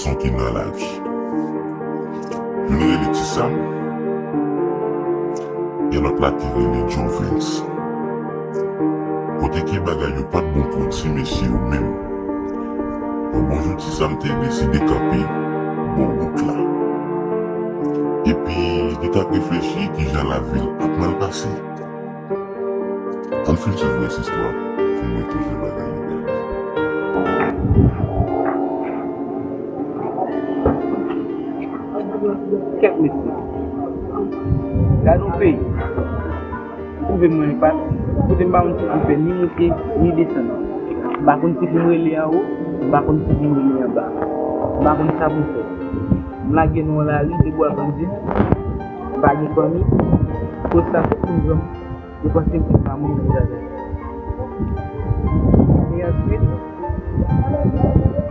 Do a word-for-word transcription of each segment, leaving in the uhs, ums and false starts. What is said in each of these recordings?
Son ki nan lavi. Youn rele Ti Sam, gen lòt la ki rele Jovens. Kote ke bagay yo pa t bon pou di mesye yo menm. Yon bon jou, Ti Sam te deside kanpe bò wout la. Epi, li t ap reflechi kijan lavi l ap mal pase. Ann fin swiv rès istwa pou mwen toujou bagay yo bèl. Kèt mesye. Gade yon peyi. M twouve m nan enpas. Kote m pa konn si pou m fè ni monte, ni desann. M pa konn si pou m rele anwo, m pa konn si pou m rele anba. M pa konn sa pou m fè. M lage nan yon lari, de bwa pandye. M pa gen fanmi. Koz sa tout moun pran m. Yo panse m se pa moun yo te avè. E answit,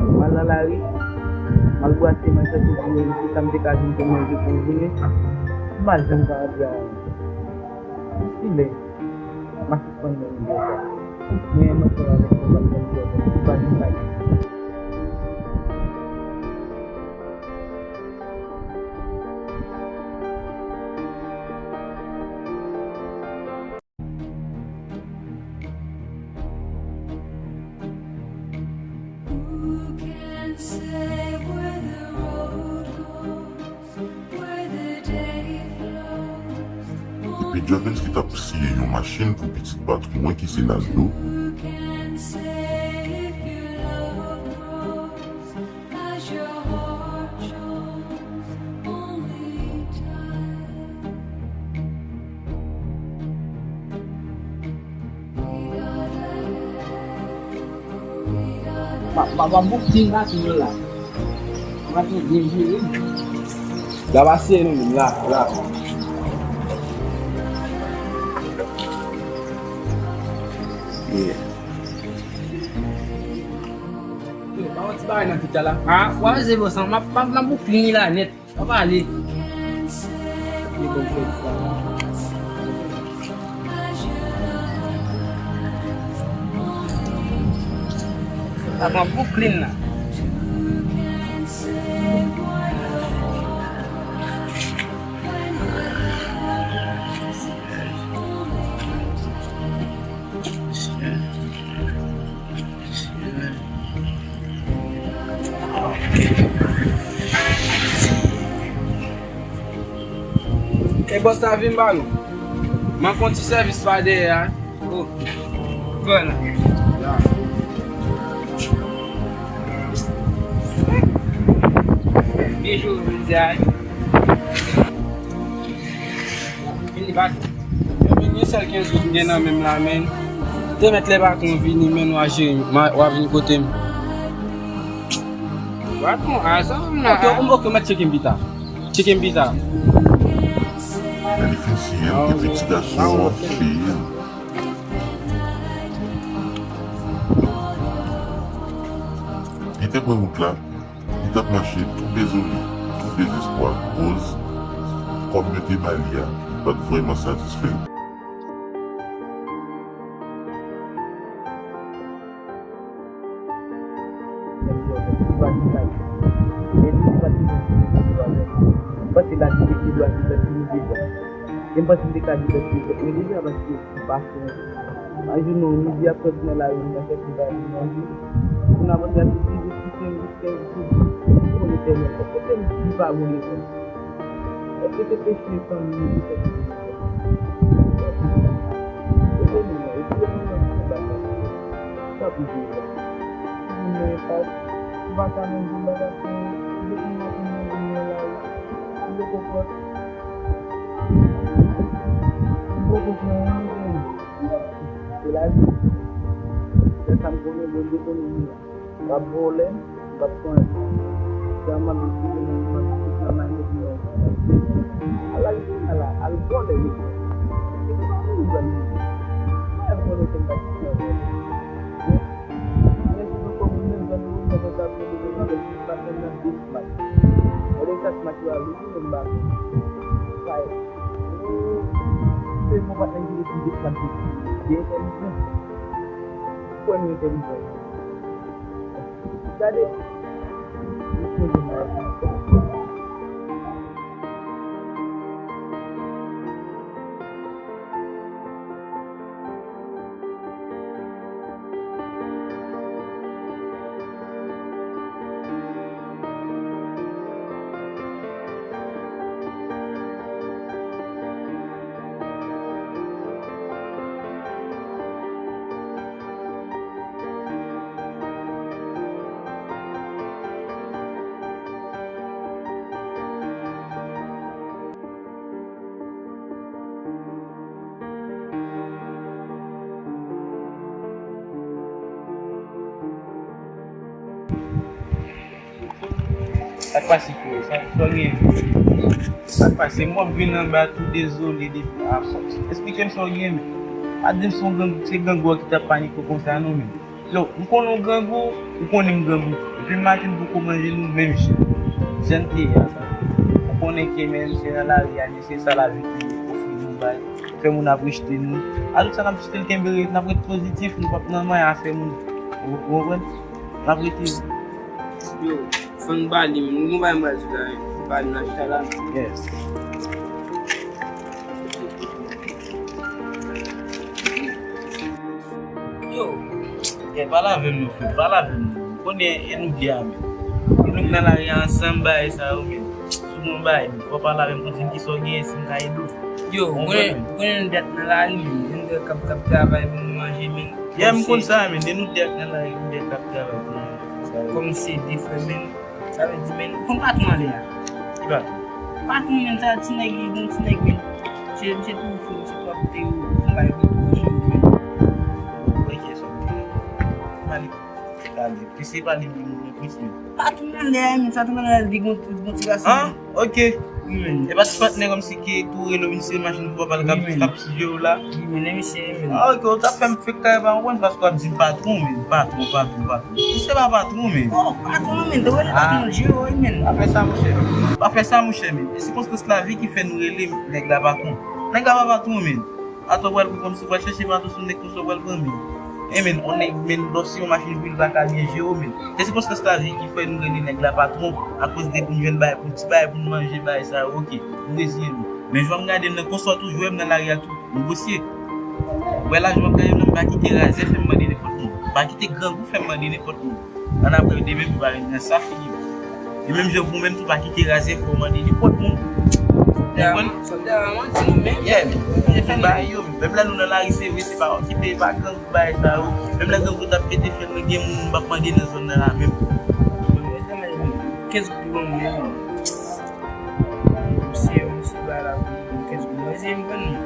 m al nan lari, m al brase manje pou mwen, ki sa m te ka jwenn pou manje pou jounen. M pa janm ka antre anyen. Filè, m a sispann nan mizyè sa. Mwen, m ansanm avèk mwen, m ap fè mizyè, m pa janm ka. Who can say where the road goes, where the day flows? Epi Jovens ki t ap siye yon machin pou pitit patwon mwen ki se Naldo. Who can say if your love grows as your heart chose only time? Ma, ma, ma boukin la, tou la. Ma te byen jere. La pase nou menm, la, la. Yeah. Ba yon ti bagay nan pita la. Ah, w a ze bon san, ma, ma, ma boukin la nèt. Pa pale. Li bon fè sa. Sa pran Brooklyn la. E bòs la vin ba nou. Manke yon ti sèvis pa dèyè a. Oh. Vwala. Ya. Byen jwe jodi a. Vini bak. Ebyen, gen sèl kenz goud m gen nan men m la, men. Te mèt lè patwon vini, men w a jere m, w a vin kote m. Patwon, a sa m la. Ok, ok, m mèt tcheke m pita. Tcheke m pita. Lè li fin siye m, epi ti gason an ap peye m. Li te pran wout la. Li t ap mache tou dezole, tou dezespwa, koz kòb yo te ba li a pa t vrèman satisfè l. Paske pa fè yon pa jounen, midi ap sòti nan lari, m nan chèche bay li manje. Pou n avanse a ti ti jis ki kenz, jis kenz jou. O Letènèl, èske se m ki pa bon Letènèl? Èske se peche fanmi m ki fè m vin isit? Retire m nan, retire m nan tout bagay. Tanpri, Jewova. Si m nan enpas, m pa ka manje bagay sa yo. Depi m ap manje nan lari, m poko pran. M poko pran anyen. Se lavi. Se sa m konnen, Bondye konnen m nan. M p ap vòlè, m p ap pran anyen. Sa m ap di, m ap di, m ap di, m ap di, m ap di. Ala li la, al vòlè, wi. Se pa moun vòlè. Mwen vòlè, se m pa di nan vòlè. Mwen, si nou kòm moun menm, jan nou konn konn sa, pou nou konn sa, pa fè nan de smat. Mwen, de sa smat yo a, li di, mwen, m pa konn. Sa e. Se yon patnè ki te pi de smat ki de entèlijans. Kwè nou entèlijan. Gade. Li poze m. Sa k pase, frè? Sa, sa w gen? Sa k pase? M wè w ap vin anba tou dezole depi a. Esplike m sa w gen, men. Pa di m se yon gang, se grangou a ki t ap panike w konsa, non, men. Yo, m konnen w grangou, ou konnen m grangou tou. Epi m maten m poko manje nou menm jan. Jan n te ye a. Ou konnen ke, men, se nan lari a, men se sa lavi ki ofri nou bay. Fè moun ap rejte nou. A tout sa n ap jis kenbe, n ap ret pozitif, nou p ap nan manyen afè moun. Ou, ou konprann? N ap rete. Yo, fò n pale, men. Nou gon bagay m pral di la, men. Pale nan chita la. Yes. Yo. Yeah, pale avè m non, frè. Pale avè m non. Ou konnen e nou de a, men. E nou k nan lari a ansanm, bagay sa yo, men. Si w gon bagay, men, fò w pale avè m pou di m kisa w genyen, si m ka ede w. Yo, ou konnen, ou konnen nou de a k nan lari, men. E nou de a k ap, k ap travay pou nou manje, men. Yeah, m konn sa, men. E nou de a k nan lari, nou de a k ap travay pou nou manje. Kòm se de frè, men. Sa vle di, men, ou konn patwon anlè a? Ki patwon? Patwon, men, sa ti nèg, li gon ti nèg, men. Se, se tou, se, se tou ap te ou, ou fè bay pou tou, men. Ou kwè kiyès ap te ou? Malik, talè. Plis se pa li menm, men plis, men. Patwon anlè a, men, sa tou anlè a, li gon, li gon ti rasin. Ah, ok. Wi, men. E pa ti patnè kòmsi ki tou rele w vin sere machin pou papa l k ap, k ap sijwe w la? Wi, men, e misye, men. Ah, ok, ou t ap fè m fèk kare pa konprann paske w ap di m patwon, men. Patwon, patwon, patwon. Misye pa patwon, men. Oh, patwon, men. Te rele patwon, jere w, men. Pa fè sa, monchè. Pa fè sa, monchè, men. E sikonstans lavi ki fè nou rele nèg la patwon. Nèg la pa patwon, men. Atò w pral pran kòmsi w pral chèche patwon sou nèg konsa w pral pran, men. E, men, on nèg, men, lè w se yon machin pou li pa ka byen jere w, men. Se sikonstans lavi ki fè nou rele nèg la patwon, akoz de pou n jwenn bagay, pou n ti bagay, pou n manje, bagay sa yo, ok. Nou reziyen nou. Men jan w ap gade m nan konsa w toujou wè m nan lari a tou. Negosye. Ou wè lajan w ap gade m nan, m pa kite razè fè m mande nenpòt moun. M pa kite grangou fè m mande nenpòt moun. Annapre, demen m pa vin nan sa figi m. E menm jan pou ou menm tou, pa kite razè fè w mande nenpòt moun. Ou konprann? Sa te a manti nou menm. Yeah, men. Ou konn bagay yo, men. Menm lè nou nan lari, se vre, se pa okipe, pa grangou bagay sa yo. Menm lè grangou t ap pete fyèl, men gen moun m p ap mande nan zòn nan la menm. Kenz goud ban mwen, men. Misye, misye ba la pou mwen kenz goud. Mwen se m pran li.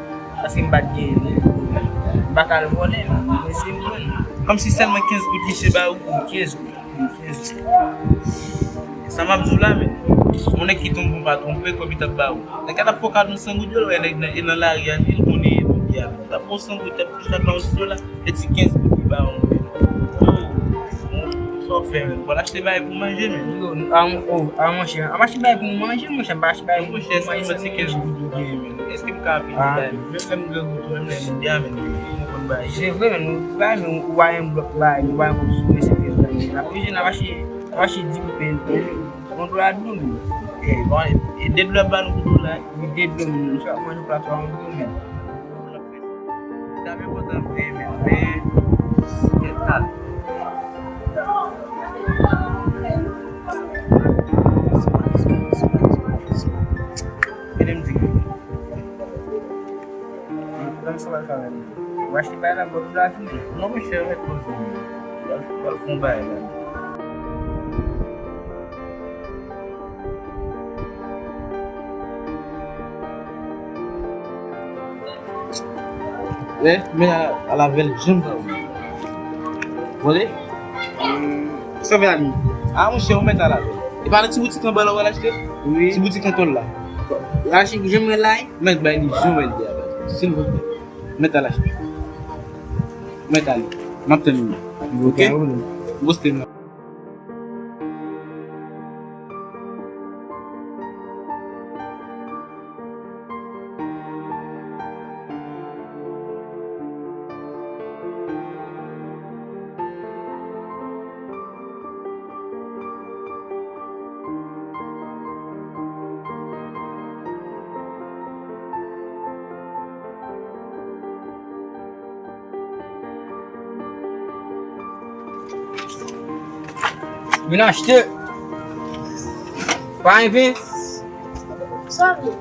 Paske m pa t genyen li. M pa ka al vòlè, mwen se m pran li. Kòmsi sèlman kenz goud misye ba ou? Wi, kenz goud. Wi, kenz goud. Sa m ap di w la, men. Yon nèg ki tonbe ou pa twonpe, kòb li t ap ba ou. Nèg la t ap fè w kado san goud yo, lè w wè nèg nan, e nan lari a, li konnen e bouke a. T ap ba w san goud, t ap touche ak yon ti dola. E ti kenz goud li ba w, men. Oh, sa w fè, men? Ou pral achte bagay pou manje, men. Yo, a, oh, a, monchè, a, m achte bagay pou m manje, monchè, m pa achte bagay pou m manje. Monchè, sèlman ti kenz goud ou genyen, men. Èske m ka aplike bagay? Menm lè m grangou tou, menm lè m de a, men, m konn bagay. Se vre, men, ou pa, men, ou pa yon blòk bagay, ou pa yon blòk sou, men se vre, men. N ap oblije, n ap achte, n ap achte di goud, men, yon dola dlo, men. E, bon, e, e de dlo ap ba nou pou dola? Wi, de dlo, men, nou sa manje pla twa yon dlo, men. Sa vle kontan vre, men, men, men, tal. Kite m di. Nan sa w al fè avè m? Ou achte bagay la, bò dlo a fini. Non, monchè, mèt poze w. Al, al fè yon bagay la. Wè, men a, a lavel janm pa ou. Vole? Sa fè a li? A, monchè, ou mèt a lavel. E pa nan ti boutik anba la ou al achte? Wi. Ti boutik an tòl la. Rachi, janm wè la? Mèt bay li, janm wè l de a, silvouplè. Mèt al achte. Mèt ale. M ap tann li. Ok? Poste m la. Vin achte. Pa enpe. Sa vle?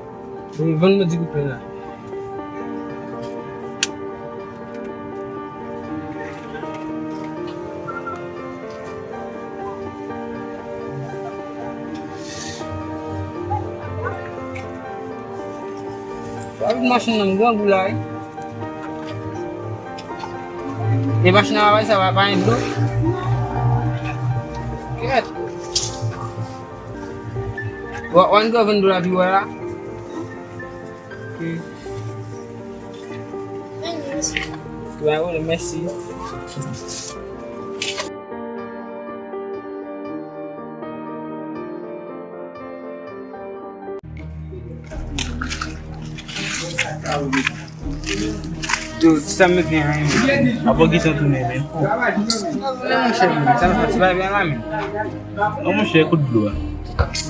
Vin vann mwen di koupe la. Sa vin machin nan grangou la wi. E machin nan pa sa va pa gen dlo. Kèt. Wa wan gò vann dlo la pi wè la. Ok. Wa wè mèsi. Yo, sa m gen an, men. Apo ki tan tounen, men. Oh. Tounen, monchè, men. Sa m fè, ti bagay byen la, men. Non, monchè, kout dlo a.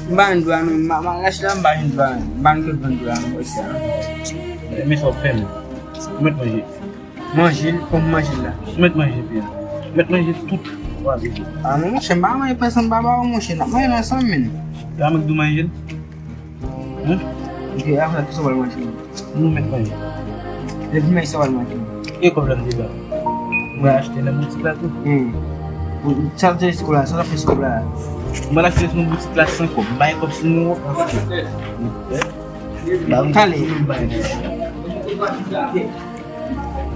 M pa jwenn dlo a, non. M a, m a rache la, m pa jwenn dlo a, non. M pa jwenn kote vann dlo a, non, monchè. Men sa w fè, men. Ou mèt manje. Manje l, kòm manje l la. Ou mèt manje, Pierre. Ou mèt manje tout. Ou a vide. Ah, non, monchè, m pa manje pèsonn, m pa ba ou, monchè. N ap manje ansanm, men. Ou mèt dou manje l. Hum? Ok, apre sa, kisa w pral manje? Nou mèt manje. Depi manje sa w pral manje. E kòb la m te ba ou? Mwen achte nan boutik la tou. Hmm. Sa te sou la, sa ta fè sou la. Mwen achte sou boutik la san kòb. Bay kòb sou nou. Ba m kale.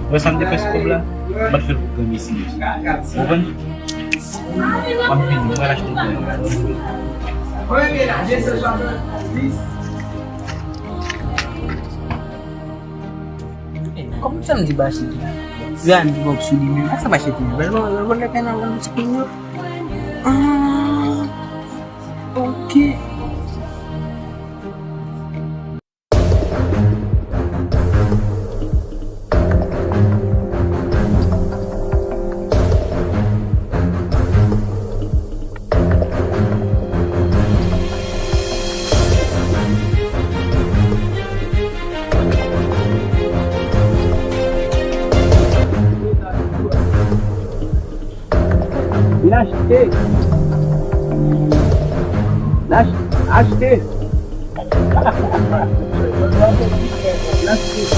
Mwen sa m te fè sou kòb la, m pa t fè l pou granmesi yo. Ou konprann? M ap vini, mwen al achte byen. Kòman sa m di bache tou? Yo a m di bòk sou li menm. Asa bache tou. Vèl vòlè kay nan vann ti kounye a. Ah, ok. Vin achte. Vin ach-, achte. Vin achte.